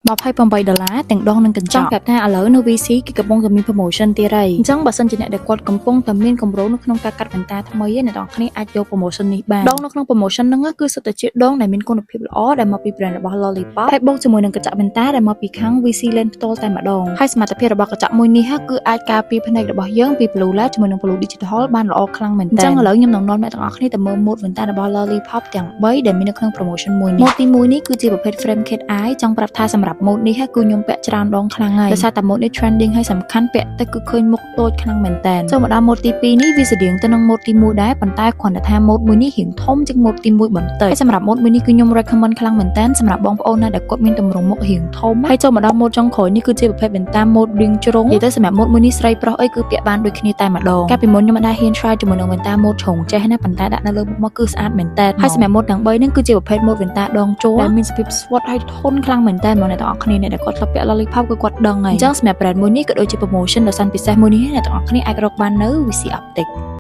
28ដុល្លារទាំងដងនិងកញ្ចក់ចង់ប្រាប់ថាឥឡូវនៅ VC គេកំពុងតែមាន promotion ទៀតហើយអញ្ចឹងបើសិនជាអ្នកដែលគាត់កំពុងតែមានគម្រោងនៅក្នុងការកាត់វ៉ែនតាថ្មីឯអ្នកទាំងអស់គ្នាអាចយក promotion នេះបានដងនៅក្នុង promotion ហ្នឹងគឺសុទ្ធតែជាដងដែលមានគុណភាពល្អដែលមកពី brand របស់ Lollipop ហើយបូកជាមួយនឹងកញ្ចក់វ៉ែនតាដែលមកពីខាង VC Lens ផ្ទាល់តែម្ដងហើយសមត្ថភាពរបស់កញ្ចក់មួយនេះគឺអាចការពារភ្នែករបស់យើងពី blue light ជាមួយនឹង blue digital បានល្អខ្លាំងមែនទែនអញ្ចឹងឥឡូវខ្ញុំនឹងនាំអ្នកទាំងអស់គ្នាទៅមើល ម៉ូដវ៉ែនតារបស់ Lollipop ទាំង3ដែលមាននៅក្នុង promotion មួយនេះម៉ូដទី1នេះគឺជាប្រភេទ frame cat eye ចង់ប្រាប់ថាសម្រាប់ម៉ូដនេះគឺខ្ញុំពាក់ច្រើនដងខ្លាំងហើយដោយសារតែម៉ូដនេះ trending ហើយសំខាន់ពាក់ទៅគឺឃើញមុខតូចខ្លាំងមែនតើចូលមកដល់ម៉ូដទី2នេះវាស្តៀងទៅនឹងម៉ូដទី1ដែរប៉ុន្តែគ្រាន់តែថាម៉ូដមួយនេះរៀងធំជាងម៉ូដទី1បន្តិចហើយសម្រាប់ម៉ូដមួយនេះគឺខ្ញុំ recommend ខ្លាំងមែនតើសម្រាប់បងប្អូនណាដែលគាត់មានទម្រង់មុខរៀងធំហើយចូលមកដល់ម៉ូដចុងក្រោយនេះគឺជាប្រភេទវ៉ែនតាម៉ូដរៀងជ្រុងនិយាយទៅសម្រាប់ម៉ូដមួយនេះស្រីប្រុសអីគឺពាក់បានដូចគ្នាតែម្ដងកាលពីមុនខ្ញុំមិនដែលហ៊ាន try ជាមួយនឹងវ៉ែនតាម៉ូដជ្រុងចេះណាប៉ុន្តែដាក់នៅលើមុខមកគឺស្អាតមែនតើហើយសម្រាប់ម៉ូដទាំង3ហ្នឹងគឺជាប្រភេទម៉ូដវ៉ែនតាដងជ័រដែលមានសភាពស្វិតហើយធន់ខ្លាំងមែនតើមកអ្នកទាំងអស់គ្នាអ្នកដែលគាត់ធ្លាប់ពាក់ Lollipop គឺគាត់ដឹងហើយអញ្ចឹងសម្រាប់ brand មួយនេះក៏ដូចជា promotion ដ៏សែនពិសេសមួយនេះអ្នកទាំងអស់គ្នាអាចរកបាននៅ VC Optic។